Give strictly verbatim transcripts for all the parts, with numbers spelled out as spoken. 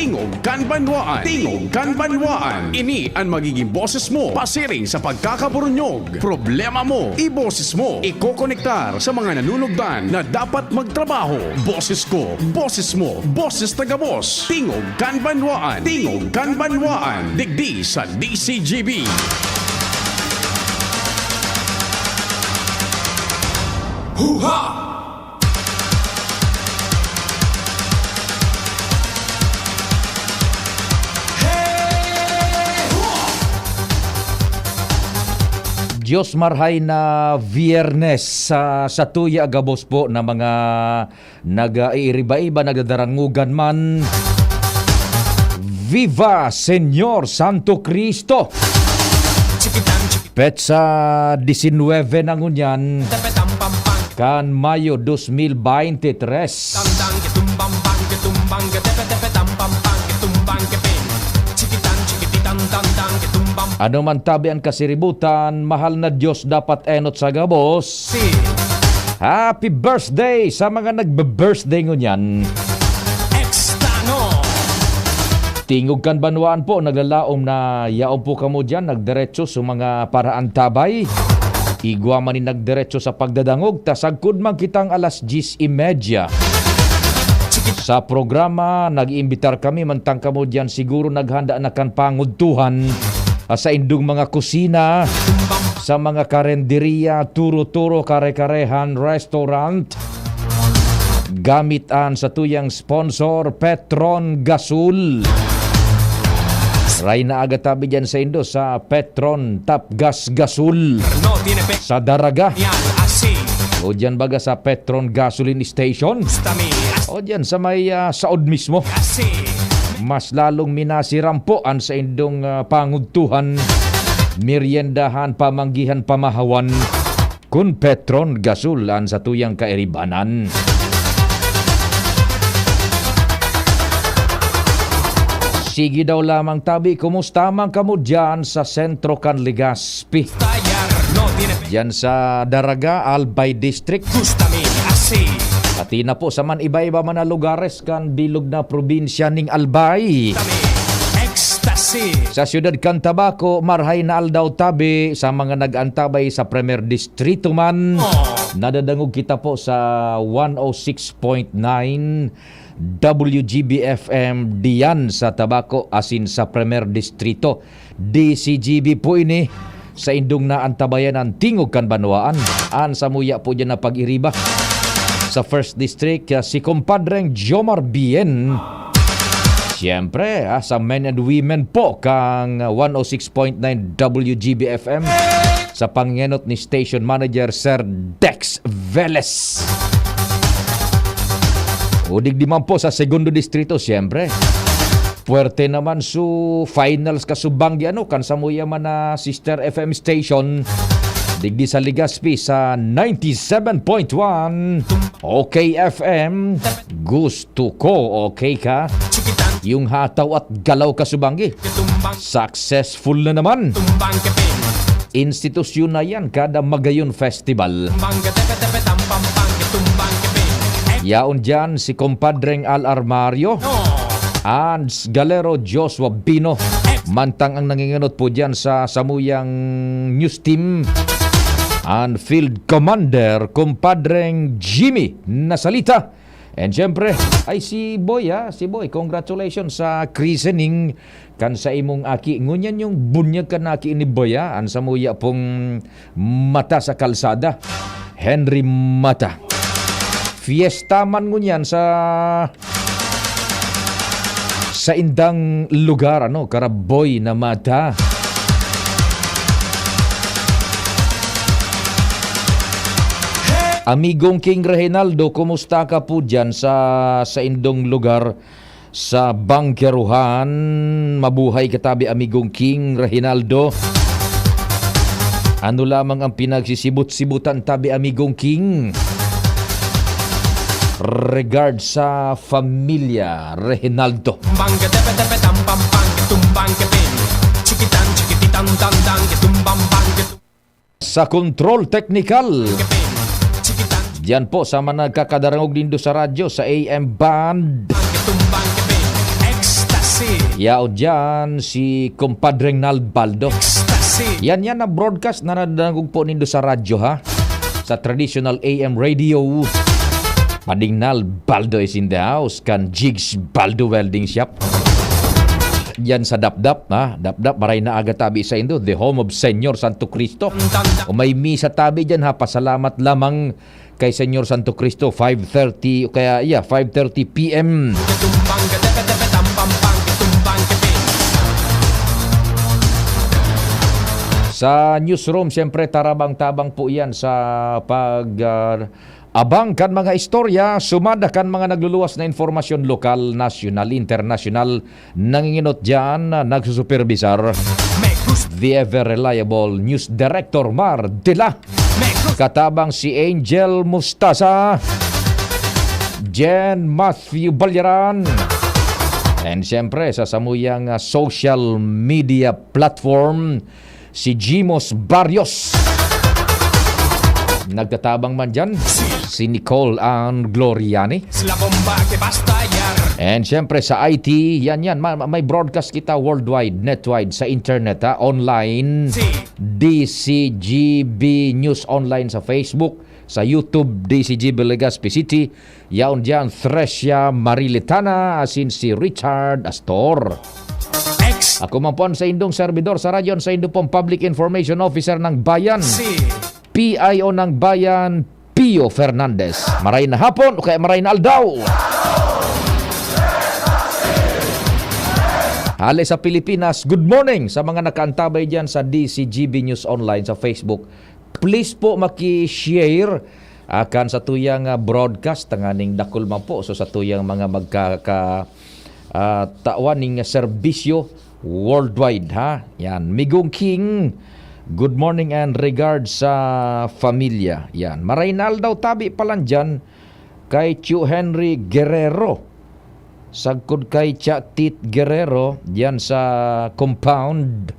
Tingog kan Banwaan. Tingog kan Banwaan. Ini an magiging boses mo pasiring sa pagkakaburunyog. Problema mo, iboses mo. Ikokonektar sa mga nanunugdan na dapat magtrabaho. Boses ko, boses mo, boses ta gabos. Tingog kan Banwaan. Tingog kan Banwaan. Digdi sa D C G B. Huha! Dios marhay na Biyernes sa, sa tuya gabos po na mga nag-iiriba-iba, nagdadarangugan man. Viva Señor Santo Cristo! Petsa disinwebe na ngunyan kan Mayo dos mil baynte tres. Ano man tabi an kasiributan, mahal na Dios dapat enot sa gabos. Happy birthday sa mga nagbe-birthday ngunyan. Tingog kan banwaan po, naglalaom na yaon po kamo diyan, nagdiretso sa mga paraantabay. Igwa man ni nagdiretso sa pagdadangog, ta sagkod man kitang alas diyes y media. Sa programa, nag-iimbitar kami, mantang kamo diyan siguro naghanda na kan pangudtuhan, ah, sa indong mga kusina, sa mga karenderiya, turo-turo, kare-karehan, restaurant. Gamit an satuyang sponsor, Petron Gasol. Ray na aga tabi dyan sa indo sa Petron Tapgas Gasol. Sa Daraga. O dyan baga sa Petron Gasoline Station. O dyan sa may, ah, saod mismo. Mas lalong minasirampo an saindong, ah, pangudtuhan, meryendahan, pamanggihan, pamahawan. Kun Petron Gasol an satuyang kairibanan. Sige daw lamang tabi, kumusta man kamo diyan sa sentro kan Legazpi? Diyan sa Daraga, Albay District. Pati na po sa man iba-iba man na lugares kan bilog na probinsya ning Albay. Sa siyudad kan Tabaco, marhay na aldaw tabi sa mga nag-antabay sa Primer Distrito man. Nadadangog kita po sa one oh six point nine W G B F M diyan sa Tabaco asin sa Primer Distrito. D C G B po ini sa indong naantabayan an tingog kan banwaan. An samuya po diyan na pag-iriba sa First District, ah, si Compadreng Jomar Bien. Siyempre, ah, sa men and women po kang one oh six point nine W G B F M sa pangenot ni Station Manager Sir Dex Veles. O digdi man po sa Segundo Distrito, siyempre. Puwerte naman su finals kasubanggi, ano, kan samuya man na sister F M station. Digdi sa Legazpi sa ninety-seven point one. Okay F M. Gusto ko, okay ka? Yung hataw at galaw kasubanggi. Successful na naman. Institusyon na yan kada Magayon Festival. Yaon dyan si Compadreng Al Armario, Hans Galero, Joshua Bino. Mantang ang nanginganot po dyan sa samuyang news team, ang Field Commander, Compadreng Jimmy Nasalita. And syempre, ay si Boy, ha? Si Boy, congratulations sa christening kan sa imong aki. Ngunyan yung bunyag kan aki ni Boy, ha? Ang samuya pong mata sa kalsada. Henry Mata. Fiesta man ngunyan sa, sa indang lugar, ano, kara Boy na Mata. Amigong King Reginaldo, kumusta ka po dyan sa, sa indong lugar sa Bangkeruhan? Mabuhay ka tabi, Amigong King Reginaldo. Ano lamang ang pinagsisibot-sibutan tabi, Amigong King? Regard sa familia Reginaldo. Bangga tepe tepe tam pam pang, tumbang ke ping. Chikitan chikititan dan dan, tumbang bang, Sa control technical. Diyan po sa mga nagkakadarangog nindo sa radyo, sa A M band. Yaon dyan si Compadre Nalbaldo. Yan, yan ang broadcast na nadangog po nindo sa radyo, ha? Sa traditional A M radio. Pading Nalbaldo is in the house, kan Jigs Baldo Welding Shop. Yan sa Dapdap, ha? Dapdap, maray na aga tabi saindo, the home of Senyor Santo Cristo. Kung may misa tabi dyan, ha, pasalamat lamang kay Senyor Santo Cristo, five thirty, o kaya, yeah, five thirty P M. Sa newsroom, siyempre, tarabang-tabang po yan sa pag, ah, abang kan mga istorya, sumada kan mga nagluluwas na impormasyon lokal, nasyonal, internasyonal, nanginginot dyan, nagsusupervisar. The ever reliable news director, Mar Dela. Katabang si Angel Mustasa, Jen Matthew Balyaran, and siyempre sa samuyang, ah, social media platform, si Jimos Barrios. Nagtatabang man dyan, si Nicole Ann Gloriani. Sila bomba que basta yar. And siyempre sa I T, yan yan, ma- may broadcast kita worldwide, netwide, sa internet, ha, online. Si D C G B News Online sa Facebook, sa YouTube, D C G B Legazpi City. Yaon diyan, Thresia Marilitana, asin si Richard Astor. X. Ako man po ang saindong servidor sa radyo, ang saindo pong Public Information Officer ng Bayan. Si P I O ng Bayan, Pio Fernandez. Maray na hapon o kaya maray na aldaw. Hale sa Pilipinas, good morning sa mga nakaantabay diyan sa D C G B News Online sa Facebook. Please po maki-share, ah, kan satuyang, ah, broadcast, tanganing dakul man po. So, satuyang mga magkaka-, ah, tawan ning serbisyo worldwide, ha? Yan. Migong King, good morning and regards sa familia. Yan. Maray na aldaw tabi pa lang dyan kay Tio Henry Guerrero. Sagkod kay Tia Tit Guerrero, diyan sa compound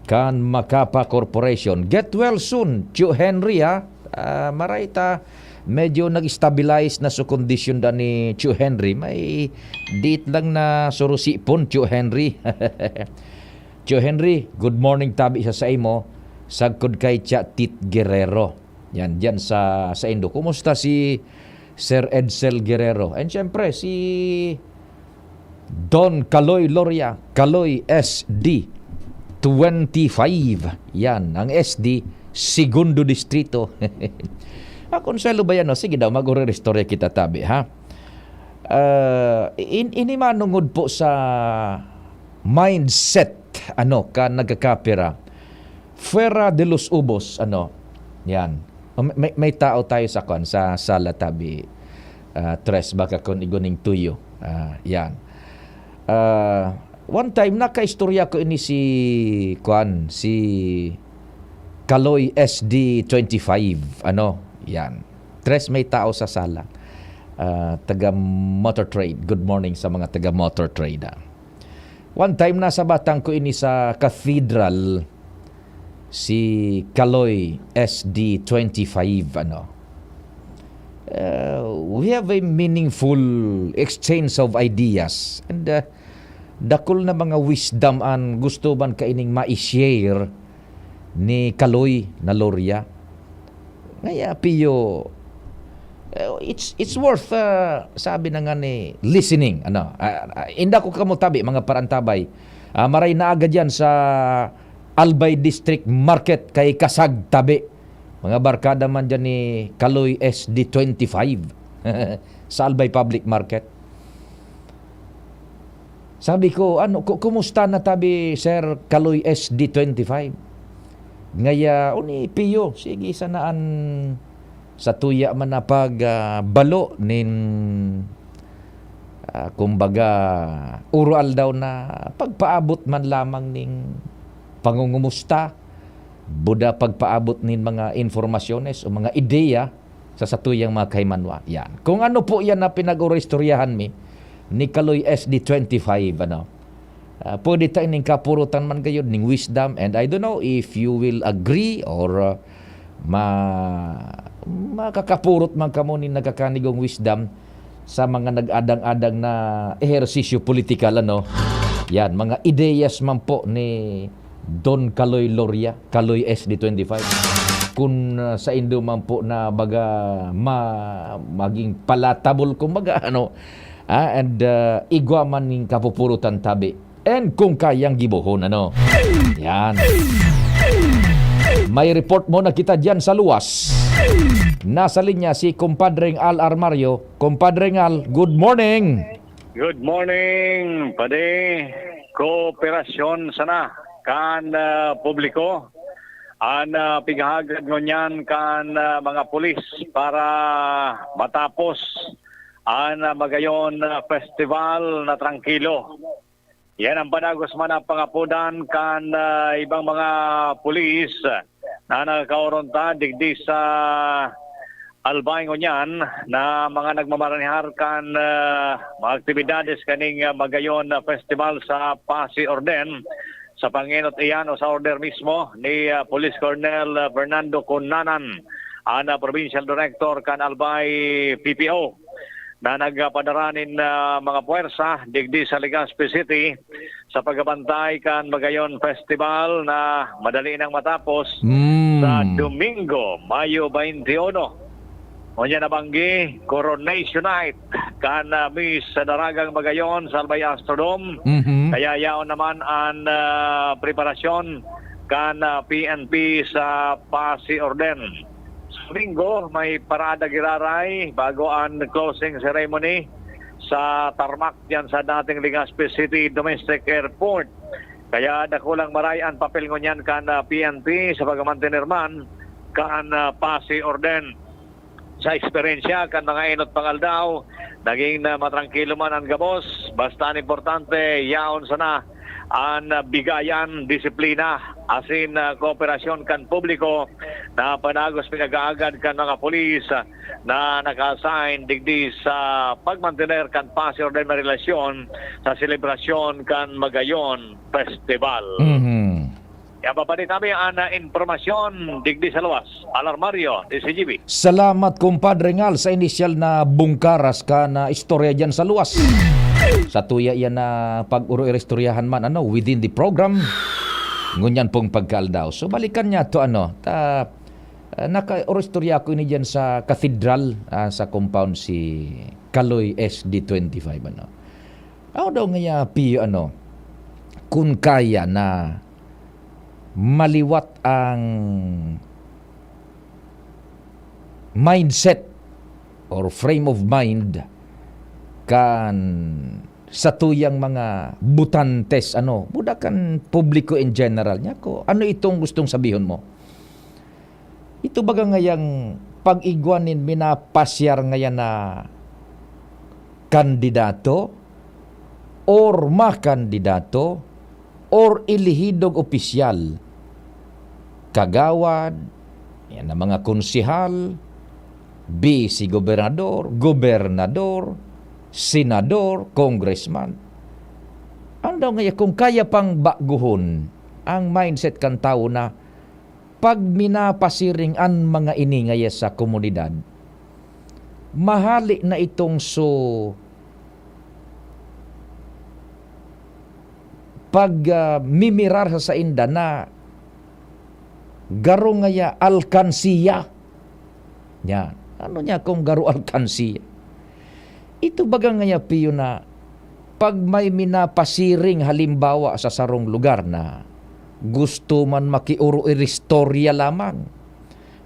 kan Macapa Corporation. Get well soon, Tio Henry, ha? Ah, maray ta, medyo nag-stabilize na so kondisyon da ni Tio Henry. May diit lang na surusipon, Tio Henry. Tio Henry, good morning tabi sa saimo. Sagkod kay Tia Tit Guerrero. Yan, diyan sa, sa Indo. Kumusta si Sir Edsel Guerrero? And syempre, si Don Kaloy Loria, Kaloy S D twenty-five. Yan, ang S D, Segundo Distrito. Ah, Consuelo ba yan, no? Sige daw, mag-urir-istorya kita tabi, ha? Ah, in-, ini manungod po sa mindset, ano, ka nagkakapira. Fuera de los Ubos, ano, yan. May, may, may tao tayo sa kwan, sa sala tabi, ah, Tres, baka kun iguning tuyo. Ah, yan. Ah, one time, nakaistorya ko ini si, kwan, si Kaloy S D twenty-five, ano, yan. Tres, may tao sa sala. Ah, taga motor trade. Good morning sa mga taga motor trade, ah. One time, nasa batang ko ini sa cathedral, si Kaloy S D twenty-five, ano. Uh, we have a meaningful exchange of ideas. And, uh, dakul na mga wisdom an gusto man kaining ma-share ni Kaloy na Loria. Ngaya, Pio, eh, it's, it's worth, uh, sabi na nga ni, listening. Ano, ah, ah, inda ko kamo tabi, mga parantabay. Ah, maray na aga dyan sa Albay District Market kay Kasag tabi. Mga barkada man dyan ni Kaloy S D twenty-five sa Albay Public Market. Sabi ko, "Ano, ku-, kumusta na tabi, Sir Kaloy S D twenty-five?" Ngaya, "Uni, Pio, sige sana an satuya man na pag, ah, balo nin, ah, kumbaga, urual daw na pagpaabot man lamang ning pangungumusta, buda pagpaabot nin mga informasyones o mga ideya sa satuyang mga kahimanwa." Yan. Kung ano po yan na pinag-uristoryahan mi ni Kaloy S D twenty-five, ano, ah, pwede ta ining kapurutan man gayud ning wisdom, and I don't know if you will agree or, ah, ma-, makakapurot man kamo nin nagkakanigong wisdom sa mga nag-adang-adang na ehersisyo politikal, ano. Yan, mga ideyas man po ni Don Kaloy Loria, Kaloy S D twenty-five. Kun, ah, saindo man po na baga ma-, maging palatable, kumbaga, ano, ah, and, ah, igwa man ning kapupurutan tabi. And kung kayang gibohon, ano. Yan. May report muna kita dyan sa luwas. Nasa linya si Kumpadreng Al Armario. Kumpadreng Al, good morning. Good morning, padi. Kooperasyon sana kan, ah, publiko. An, ah, pighahagad ngunyan kan, ah, mga pulis para matapos an, ah, magayon, ah, festival na trangkilo. Yan ang padagos man na pangapodan kan, ah, ibang mga pulis na nakaoronta digdi sa Albay ngunyan na mga nagmamaranihan kan, ah, mga aktibidades kaning, ah, magayon na festival sa Pasi Orden. Sa pangenot iyan o sa order mismo ni, ah, Police Colonel, ah, Fernando Cunanan, an, ah, Provincial Director kan Albay P P O, na nagpadara nin, ah, mga puwersa digdi sa Legazpi City sa pagbantay kan magayon festival na madali nang matapos Mm. sa Domingo, Mayo twenty-one. Ngunyan nabanggi, Coronation Night kan, ah, Miss Daragang Magayon sa Albay Astrodome. Mhm. Kaya yaon naman an, ah, preparasyon kan, ah, P N P sa Pasi Orden. Sa Domingo, may parada giraray bago an closing ceremony sa tarmac diyan sa dating Legazpi City Domestic Airport. Kaya dakulang maray an papel ngunyan kan, ah, P N P sa pagmantener man kan, ah, Pasi Orden. Sa eksperyensya kan mga enot pang aldaw, naging, ah, matrangkilo man an gabos. Basta an importante, yaon sana an, ah, bigayan, disiplina, asin, ah, kooperasyon kan publiko na padagos pinag-aagad kan mga pulis, ah, na naka-assign digdi sa pagmantener kan Pasi Orden na relasyon sa selebrasyon kan Magayon Festival. Mhm. Yan, babalik namin an, ah, impormasyon digdi sa luwas. Alarmario, D C G B. Salamat, Kumpadre Ngal, sa inisyal na bungkaras kan, ah, istorya dyan sa luwas. Sa tuya yan na pag-uro-istoryahan man, ano, within the program. Ngunyan pong pagkaaldaw. So, balikan niya to, ano, ta, ah, naka-uro-istorya ko ini dyan sa katedral, ah, sa compound si Kaloy S D twenty-five, ano. Ano daw ngaya, Pio, ano, kun kaya na maliwat ang mindset or frame of mind kan satuyang mga botantes, ano, buda kan publiko in general. Niya ko, ano itong gustong sabihon mo? Ito baga ngayang pag-igwa nin minapasyar ngayan na kandidato or makandidato or elehidong opisyal, kagawad, yan ang mga konsehal, bisi gobernador, gobernador, senador, congressman. Ano daw ngaya kung kaya pang baguhon ang mindset kan tawo na pag minapasiring an mga ini ngaya sa komunidad, mahali na itong so pag, ah, mimirar sa sainda na garo ngaya alkansiya. Yan. Ano niya kung garo alkansiya? Ito baga ngaya, Pio, na pag may minapasiring halimbawa sa sarong lugar na gusto man makioro-iristorya lamang,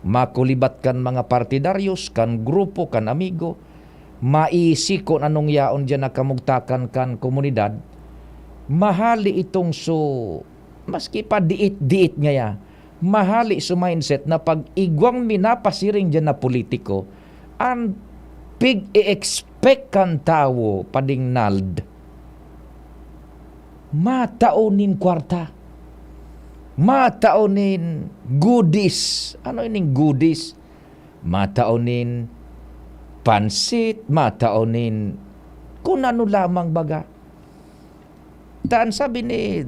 makulibat kan mga partidaryos, kan grupo, kan amigo, maisi kun anong yaon diyan na kamugtakan kan komunidad, mahali itong so, maski pa diit-diit ngaya, mahali so mindset na pag igwang minapasiring diyan na politiko, an pig-i-expect kan tawo, pading Nald, matao nin kwarta, matao nin goodies. Ano ining goodies? Matao nin pansit, matao nin kun ano lamang baga. Ta an sabi ni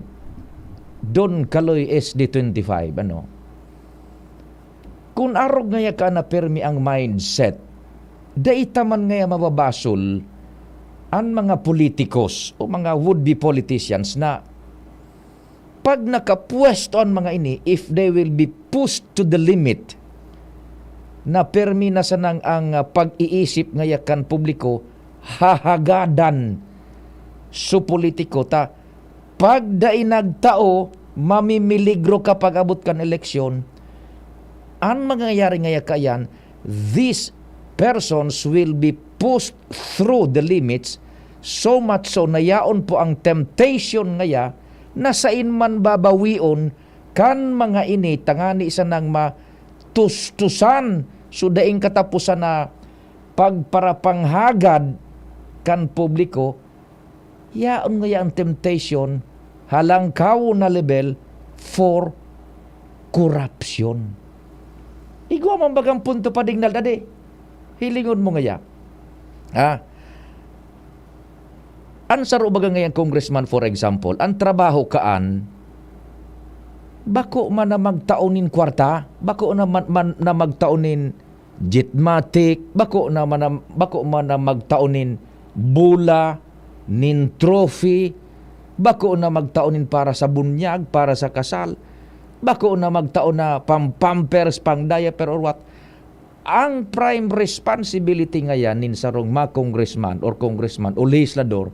Don Kaloy S D twenty-five, ano, kun arog ngaya ka na pirmi ang mindset, dai ta man ngaya mababasol an mga politikos o mga would-be politicians na pag nakapwesto an mga ini, if they will be pushed to the limit, na permi na sanang ang, ah, pag-iisip ngaya kan publiko, hahagadan su politiko ta pag dai nagtao, mamimiligro ka pag-abot kan eleksyon. An mangyayari ngaya kaiyan, these persons will be pushed through the limits, so much so na yaon po ang temptation ngaya na sain man babawion kan mga ini tangani sanang matustusan su daing kataposan na pagparapanghagad kan publiko. Yaon ngaya ang temptation, halangkaw na level for corruption. Igwa man bagang punto pa, Dignal, dadi. Hilingon mo ngaya. Ah, an saro baga ngayang congressman, for example, ang trabaho kaan, bako man na magtao nin kwarta, bako na man, man na magtao nin Jetmatic, bako na man, bako man na magtao nin bola, nin trophy, bako na magtao nin para sa bunyag, para sa kasal, bako na magtao na pam-, pampers, pang diaper or what. Ang prime responsibility ngayan nin sarong mga congressman or congressman o legislador,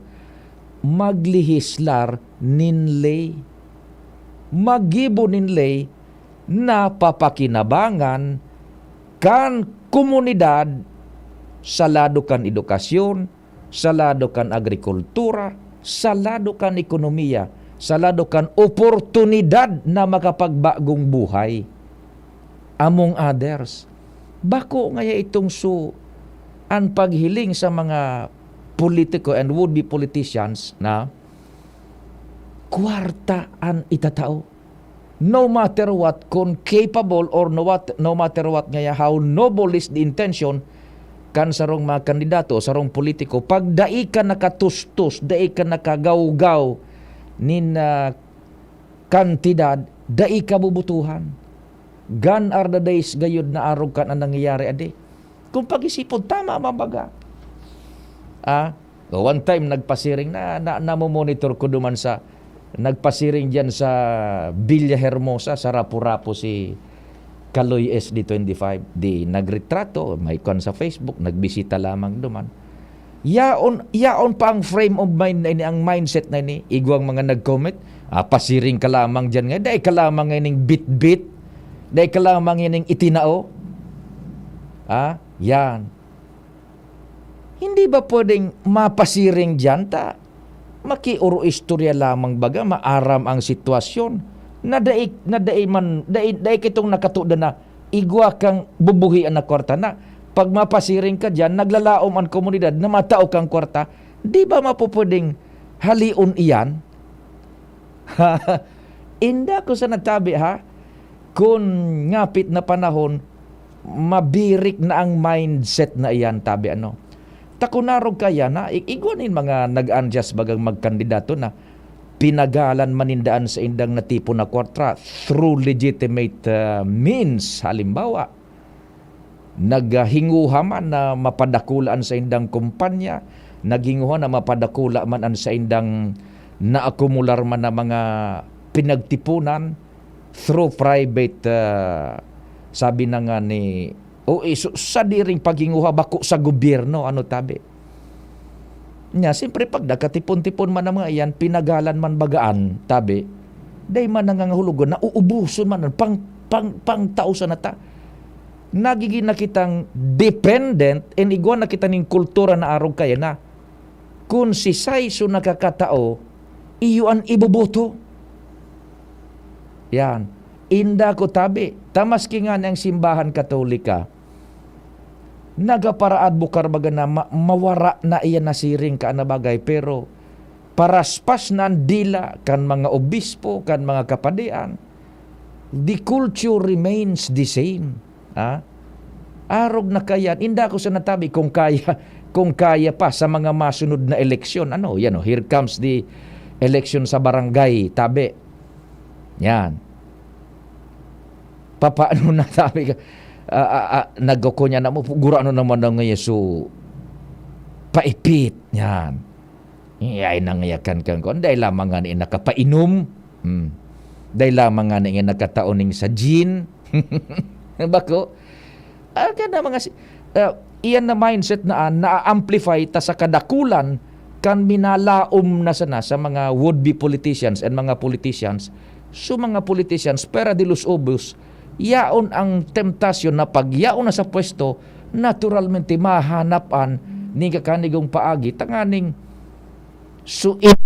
maglehislar nin ley. Maggibo nin ley na papakinabangan kan komunidad sa lado kan edukasyon, sa lado kan agrikultura, sa lado kan ekonomiya, sa lado kan oportunidad na makapagbagong buhay, among others. Bako ngaya itong su-, an paghiling sa mga politiko and would-be politicians na kwarta an itatao. No matter what, kun capable or no what, no matter what ngaya, how noble is the intention kan sarong mga kandidato, sarong politiko, pag dai ka nakatustos, dai ka nakagawgaw nin, ah, kantidad, dai ka bubutuhan. Gone are the days gayud na arog kan an nangyayari adi. Kung pag-isipon, tama man baga. Ah, o, one time nagpasiring na, na, namomonitor ko duman sa, nagpasiring diyan sa Villa Hermosa, sa Rapu-Rapu si Kaloy S D twenty-five. Di nagretrato, may kwan sa Facebook, nagbisita lamang duman. Yaon, yaon pa ang frame of mind na ini, ang mindset na ini. Igwang mga nag-comment, ah, pasiring ka lamang diyan nga, dai ka lamang ining bitbit, dai ka lamang ining itinao. Ah, yan. Hindi ba pwedeng mapasiring diyan ta makioro-istorya lamang baga, maaram ang sitwasyon, na dai, na dai man, dai, dai kitong nakatuda na igwa kang bubuhian na kwarta na. Pag mapasiring ka diyan, naglalaom an komunidad na matao kang kwarta, di ba mapupwedeng halion iyan? Inda ko sa natabi, ha? Kun ngapit na panahon, mabirik na ang mindset na iyan, tabi ano. Ta kun arog kaya na, i-, igwa nin mga nag-unjust bagang magkandidato na pinagalan man ninda an saindang natipon na kwarta through legitimate, ah, means. Halimbawa, naghinguha man na mapadakula an saindang kumpanya, naghinguha na mapadakula man an saindang naakumular man na mga pinagtipunan through private, ah, sabi na nga ni, o iso, sadiring paghinguha bako sa gobyerno, ano tabi. Nya, siyempre, pag nakatipon-tipon man ang mga iyan, pinagalan man bagaan, tabi, dai man nangangahulugan na uubuson man, pang, pang, pangtao sana ta. Nagigin na kitang dependent, and igwa na kita ning kultura na arog kaya na, kun si Saiso nakakatao, iyo an iboboto. Yan. Inda ko tabi, ta maski ngani ang simbahan Katolika, nagaparaadbokar baga na ma-, mawara na iyan na siring ka na bagay, pero paraspas na an dila kan mga obispo, kan mga kapadian, the culture remains the same. Ha? Arog na kayan, inda ko sa natabi kung kaya, kung kaya pa sa mga masunod na eleksyon. Ano, yan o, here comes the election sa barangay, tabi. Yan. Papaano na, sabi ka, ah, ah, ah, nagkukunya na mo, gurano naman daw ngayon, so, paipit. Yan. Ay, nangayakan kan kuan, dai lamang ngani nakapainom. Hmm. Dai lamang ngani nga nakatao ning sa gin. Bako? Ah, kaya na mga si-, ah, iyan na mindset na, ah, na-amplify ta sa kadakulan kan minalaom na sana sa mga would-be politicians and mga politicians. So, mga politicians, pera de los obos, yaon ang temptasyon na pag yaon na sa pwesto, naturalmente mahanapan ning kakanigong paagi tanganing suin